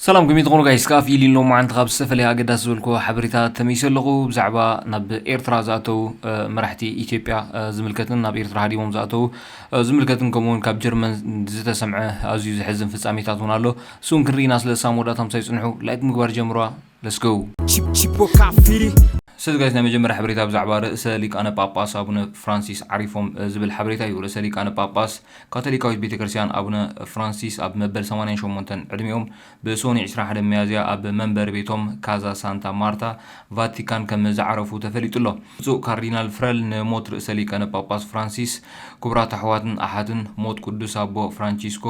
ሰላም፣ ከመይ ትኾኑ ጋይስ? ከኣ ፊሊን ሎማዓንቲ ካብ ዝተፈላለየ ኣገዳሲ ዝበልኩ ሓበሬታ ተመይሰ ኣለኹ። ብዛዕባ ናብ ኤርትራ ዝኣተዉ፣ እ፣ መራሕቲ ኢትዮጵያ፣ እ፣ ዝምልከትን ናብ ኤርትራ ሃዲሞም ዝኣተዉ፣ እ፣ ዝምልከትን ከምኡውን ካብ ጀርመን ዝተሰምዐ ኣዝዩ ዘሕዝን ፍጻሜታት እውን ኣሎ። እሱን ክንርኢና ስለ ሳብ መወዳእታ ምሳይ ጽንሑ። ላይክ ምግባር ጀምሯ። Let's go። Chip- Chipo Kafiri. ሰዚ ጋይስ፣ ናይ መጀመርያ ሓበሬታ ብዛዕባ ርእሰ ሊቃነ ጳጳስ ኣቡነ ፍራንሲስ ዓሪፎም፣ እ፣ ዝብል ሓበሬታ እዩ። ርእሰ ሊቃነ ጳጳስ ካቶሊካዊት ቤተ ክርስቲያን ኣቡነ ፍራንሲስ ኣብ መበል ሰማንያን ሸሞንተን ዕድሜኦም ብሶኒ ዕስራን ሓደን ሚያዝያ ኣብ መንበሪ ቤቶም ካዛ ሳንታ ማርታ ቫቲካን ከም ዝዓረፉ ተፈሊጡ ኣሎ። ብፁዕ ካርዲናል ፍረል ንሞት ርእሰ ሊቃነ ጳጳስ ፍራንሲስ ክቡራት ኣሕዋትን ኣሓትን ሞት ቅዱስ ኣቦ ፍራንቺስኮ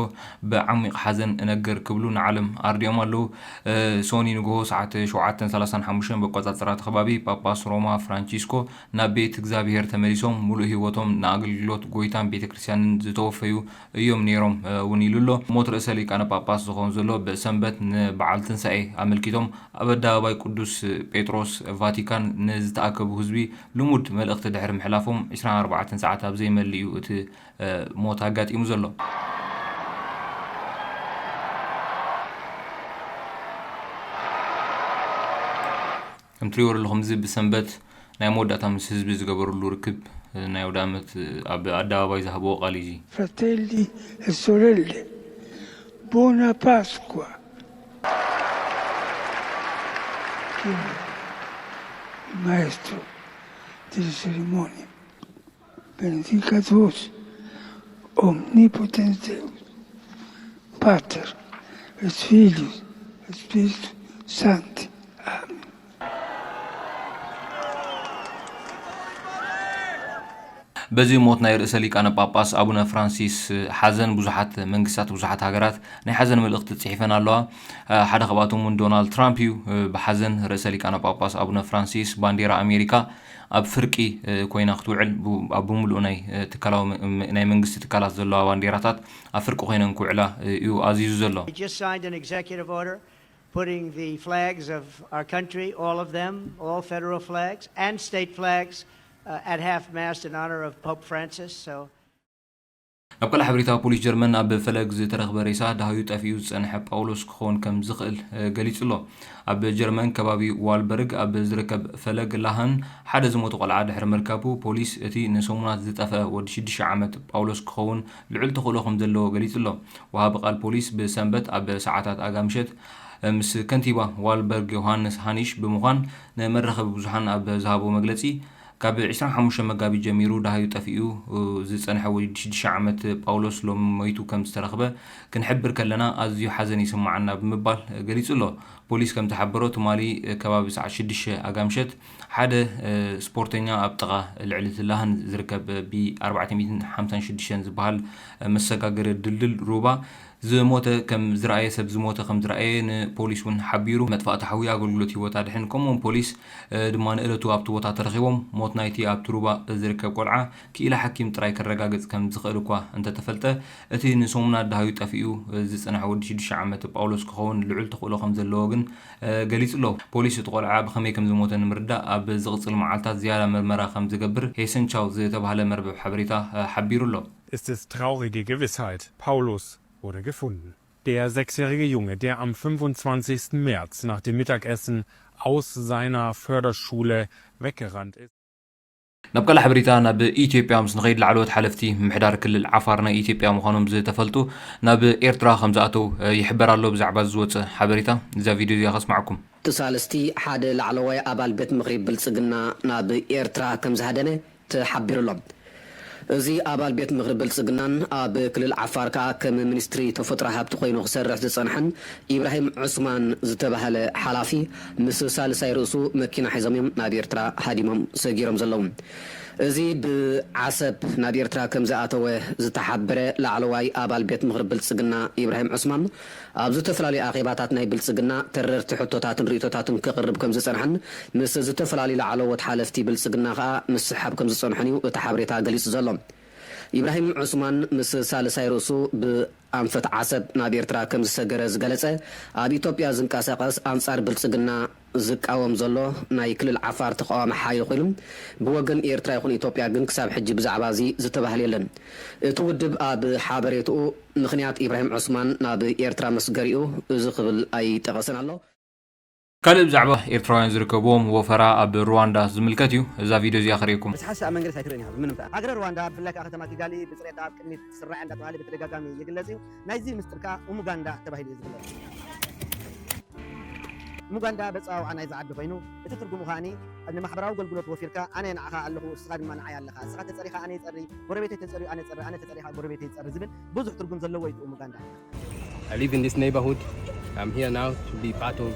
ብዓሚቕ ሓዘን እነግር ክብሉ ንዓለም ኣርዲኦም ኣለዉ። እ፣ ሶኒ ንግሆ ሰዓት ሸውዓተን ሰላሳን ሓሙሽተን በቆጻጽራ እቲ ከባቢ ጳጳስ ሮማ ፍራንቺስኮ ናብ ቤት እግዚኣብሔር ተመሊሶም ምሉእ ህይወቶም ንኣገልግሎት ጎይታን ቤተ ክርስቲያንን ዝተወፈዩ እዮም ነይሮም፣ እ፣ እውን ኢሉ ኣሎ። ሞት ርእሰ ሊቃነ ጳጳስ ዝኸውን ዘሎ ብሰንበት ንበዓል ትንሳኤ ኣመልኪቶም ኣብ ኣደባባይ ቅዱስ ጴጥሮስ ቫቲካን ንዝተኣከቡ ህዝቢ ልሙድ መልእኽቲ ድሕሪ ምሕላፎም ዕስራን ኣርባዕተን ሰዓት ኣብ ዘይመልእ እዩ እቲ፣ እ፣ ሞት ኣጋጢሙ ዘሎ። ከም ትሪእዎ ዘለኹም እዚ ብሰንበት ናይ መወዳእታ ምስ ህዝቢ ዝገበርሉ ርክብ፣ እ፣ ናይ ኣውደ ዓመት፣ እ፣ ኣብ ኣደባባይ ዝሃብዎ ቃል እዩ እዚ። Fratelli e sorelle, buona Pasqua! Che il maestro delle cerimonie benedica tutti, omnipotente Deus, Pater, et Filius, et Spiritus Sancti. Amen. በዚ ሞት ናይ ርእሰ ሊቃነ ጳጳስ ኣቡነ ፍራንሲስ ሓዘን ብዙሓት መንግስታት፣ ብዙሓት ሃገራት ናይ ሓዘን መልእኽቲ ጽሒፈን ኣለዋ። ሓደ ካብኣቶም እውን ዶናልድ ትራምፕ እዩ። ብሓዘን ርእሰ ሊቃነ ጳጳስ ኣቡነ ፍራንሲስ ባንዴራ ኣሜሪካ ኣብ ፍርቂ፣ እ፣ ኮይና ክትውዕል ቡ-፣ ኣብ ብምሉኡ ናይ፣ እ፣ ትካላዊ መ-፣ መ-፣ ናይ መንግስቲ ትካላት ዘለዋ ባንዴራታት ኣብ ፍርቂ ኮይነን ክውዕላ፣ እ፣ እዩ ኣዚዙ ዘሎ። We just signed an executive order putting the flags of our country, all of them, all federal flags and state flags, uh, at half mast in honor of Pope Francis. So ናብ ካልእ ሓበሬታ፣ ፖሊስ ጀርመን ኣብ ፈለግ ዝተረኽበ ሬሳ ደሃዩ ጠፊኡ ዝጸንሐ ጳውሎስ ክኸውን ከም ዝኽእል፣ እ፣ ገሊጹ ኣሎ። ኣብ ጀርመን ከባቢ ዋልበርግ ኣብ ዝርከብ ፈለግ ላህን ሓደ ዝሞተ ቆልዓ ድሕሪ ምርካቡ፣ ፖሊስ እቲ ንሰሙናት ዝጠፍአ ወዲ ሽዱሽተ ዓመት ጳውሎስ ክኸውን ልዑል ተኽእሎ ከም ዘለዎ ገሊጹ ኣሎ። ወሃቢ ቃል ፖሊስ ብሰንበት ኣብ ሰዓታት ኣጋ ምሸት ምስ ከንቲባ ዋልበርግ ዮሃንስ ሃኒሽ ብምዃን ንመራኸቢ ብዙሓን ኣብ ዝሃቦ መግለጺ፣ ካብ ዕስራን ሓሙሽተን መጋቢት ጀሚሩ ደሃዩ ጠፊኡ ዝጸንሐ ወዲ ሽዱሽተ ዓመት ጳውሎስ ሎሚ ሞይቱ ከም ዝተረኽበ ክንሕብር ከለና ኣዝዩ ሓዘን ይስምዓና ብምባል ገሊጹ ኣሎ። ፖሊስ ከም ዝሓበሮ ትማሊ ከባቢ ሰዓት ሽዱሽተ ኣጋ ምሸት ሓደ፣ እ፣ ስፖርተኛ ኣብ ጥቓ ልዕሊ እቲ ላህን ዝርከብ ቢ ኣርባዕተ ሚእትን ሓምሳን ሽዱሽተን ዝበሃል መሰጋገሪ ድልድል ሩባ ዝሞተ ከም ዝረኣየ፣ ሰብ ዝሞተ ከም ዝረኣየ ንፖሊስ እውን ሓቢሩ። መጥፋእቲ ሓዊ ኣገልግሎት ህይወት ኣድሕን ከምኡውን ፖሊስ፣ እ፣ ድማ ንእለቱ ኣብቲ ቦታ ተረኺቦም። ሞት ናይቲ ኣብቲ ሩባ ዝርከብ ቆልዓ ክኢላ ሓኪም ጥራይ ከረጋግጽ ከም ዝኽእል እኳ እንተተፈልጠ፣ እቲ ንሰሙናት ደሃዩ ጠፊኡ ዝጸንሐ ወዲ ሽዱሽተ ዓመት ጳውሎስ ክኸውን ልዑል ተኽእሎ ከም ዘለዎ ግን፣ እ፣ ገሊጹ ኣሎ። ፖሊስ እቲ ቆልዓ ብኸመይ ከም ዝሞተ ንምርዳእ ኣብ ዝቕጽል መዓልታት ዝያዳ መርመራ ከም ዝገብር ሄሰን ቻው ዝተባህለ መርበብ ሓበሬታ፣ እ፣ ሓቢሩ ኣሎ። Es ist traurige Gewissheit. Paulus wurde gefunden. Der sechsjährige Junge, der am fünfundzwanzigsten März nach dem Mittagessen aus seiner Förderschule weggerannt ist. ናብ ካልእ ሓበሬታ፣ ናብ ኢትዮጵያ ምስ ንኸይድ፣ ላዕለዎት ሓለፍቲ ምምሕዳር ክልል ዓፋር ናይ ኢትዮጵያ ምዃኖም ዝተፈልጡ ናብ ኤርትራ ከም ዝኣተው፣ እ፣ ይሕበር ኣሎ። ብዛዕባ እዚ ዝወጸ ሓበሬታ እዛ ቪድዮ እዚኣ ከስማዕኩም። ትሳልስቲ ሓደ ላዕለዋይ ኣባል ቤት ምኽሪ ብልጽግና ናብ ኤርትራ ከም ዝሃደመ ተሓቢሩ ኣሎ። እዚ ኣባል ቤት ምኽሪ ብልጽግናን ኣብ ክልል ዓፋር ከኣ ከም ሚኒስትሪ ተፈጥሮ ሃብቲ ኮይኑ ክሰርሕ ዝጸንሐን ኢብራሂም ዑስማን ዝተባህለ ሓላፊ ምስ ሳልሳይ ርእሱ መኪና ሒዞም እዮም ናብ ኤርትራ ሃዲሞም ሰጊሮም ዘለዉ። እዚ ብዓሰብ ናብ ኤርትራ ከም ዝኣተወ ዝተሓበረ ላዕለዋይ ኣባል ቤት ምኽሪ ብልጽግና ኢብራሂም ዑስማን፣ ኣብ ዝተፈላለዩ ኣኼባታት ናይ ብልጽግና ተረርቲ ሕቶታትን ርእይቶታትን ከቕርብ ከም ዝጸንሐን ምስ ዝተፈላለዩ ላዕለዎት ሓለፍቲ ብልጽግና ከኣ ምስሓብ ከም ዝጸንሐን እዩ እቲ ሓበሬታ ገሊጹ ዘሎ። ኢብራሂም ዑስማን ምስ ሳልሳይ ርእሱ ብኣንፈት ዓሰብ ናብ ኤርትራ ከም ዝሰገረ ዝገለጸ፣ ኣብ ኢትዮጵያ ዝንቀሳቐስ ኣንጻር ብልጽግና ዝቃወም ዘሎ ናይ ክልል ዓፋር ተቃዋሚ ሓይሊ ኮይኑ፣ ብወገን ኤርትራ ይኹን ኢትዮጵያ ግን ክሳብ ሕጂ ብዛዕባ እዚ ዝተባህለ የለን። እቲ ውድብ ኣብ ሓበሬትኡ ምኽንያት ኢብራሂም ዑስማን ናብ ኤርትራ መስገሪኡ እዚ ክብል ኣይጠቐሰን ኣሎ። ካልእ ብዛዕባ ኤርትራውያን ዝርከብዎም ወፈራ ኣብ ሩዋንዳ ዝምልከት እዩ እዛ ቪድዮ እዚኣ ከርእየኩም። ብዝሓሰ ኣብ መንገዲ ኣይትርእን ኢኻ ብምንም ተኣ። ሃገረ ሩዋንዳ ብፍላይ ከኣ ከተማ ኪጋሊ ብጽሬታ ኣብ ቅድሚት ትስራዕ እንዳተባሃለ ብተደጋጋሚ ይግለጽ እዩ። ናይዚ ምስጢር ከኣ ኡሙጋንዳ ተባሂሉ እዩ ዝግለጽ። ኡሙጋንዳ በጻውዓ ናይዛ ዓዲ ኮይኑ እቲ ትርጉሙ ከኣኒ ንማሕበራዊ ኣገልግሎት ወፊርካ ኣነ ንዓኻ ኣለኹ እስኻ ድማ ንዓይ ኣለኻ፣ እስኻ ተጸሪኻ ኣነ ይጸሪ፣ ጎረቤተይ ተጸሪዩ ኣነ ጸሪ፣ ኣነ ተጸሪኻ ጎረቤተይ ይጸሪ ዝብል ብዙሕ ትርጉም ዘለዎ እዩ እቲ ኡሙጋንዳ። I live in this neighborhood. I'm here now to be part of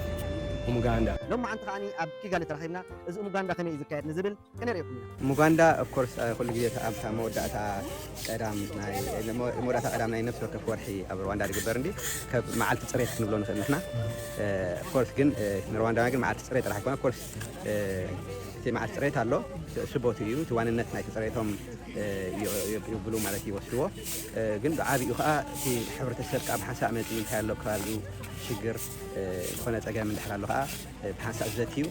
Umuganda. ሎም መዓንቲ ከዓኒ ኣብ ኪጋሊ ተራኺብና እዚ ኡሙጋንዳ ከመይ እዩ ዝካየድ ንዝብል ከነርእየኩም ኢና። ሙጋንዳ ኦፍኮርስ ኩሉ ግዜ ኣብታ መወዳእታ ቀዳም ናይ መወዳእታ ቀዳም ናይ ነፍሲ ወከፍ ወርሒ ኣብ ሩዋንዳ ዝግበር እንዲ ከም መዓልቲ ፅሬት ክንብሎ ንኽእል ንሕና። ኦፍኮርስ ግን ንሩዋንዳውያን ግን መዓልቲ ፅሬት ጥራሕ ኣይኮነ። ኦፍኮርስ እቲ መዓልቲ ፅሬት ኣሎ፣ ስቦቱ እዩ እቲ ዋንነት ናይቲ ፅሬቶም ይብሉ ማለት ይወስድዎ። ግን ብዓብኡ ከዓ እቲ ሕብረተሰብ ከዓ ብሓንሳእ መፂኡ እንታይ ኣሎ ከባቢኡ ሽግር ዝኾነ ፀገም እንድሕር ኣሎ ከዓ ብሓንሳእ ዘትዩ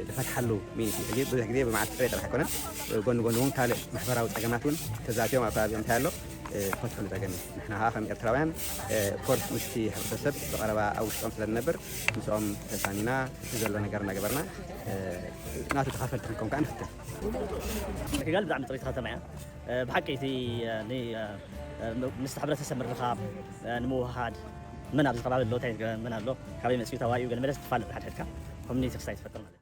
ዝፈትሓሉ ሚኒት እዩ። ሕጂ ብዙሕ ግዜ ብመዓልቲ ጥራይ ጥራሕ ኣይኮነን፣ ጎኒ ጎኒ እውን ካልእ ማሕበራዊ ፀገማት እውን ተዛትዮም ኣብ ከባቢኦም እንታይ ኣሎ ዝፈትሕሉ ፀገም እዩ። ንሕና ከዓ ከም ኤርትራውያን ኮርስ ምስቲ ሕብረተሰብ ብቐረባ ኣብ ውሽጦም ስለ ንነብር ምስኦም ተሳኒና እቲ ዘሎ ነገር እናገበርና ናቱ ተኻፈልቲ ክንከውን ከዓ ንፍትን። ምክጋል ብጣዕሚ ፅሪት ከተማ እያ። ብሓቂ እቲ ምስቲ ሕብረተሰብ ምርኻብ ንምውሃድ መን ኣብዚ ከባቢ ኣሎ እንታይ መን ኣሎ ካበይ መፅኡ ተባዩ ገለ መለስ ትፋለጥ ሓድሕድካ ኮሚኒቲ ክሳይ ትፈጥር ማለት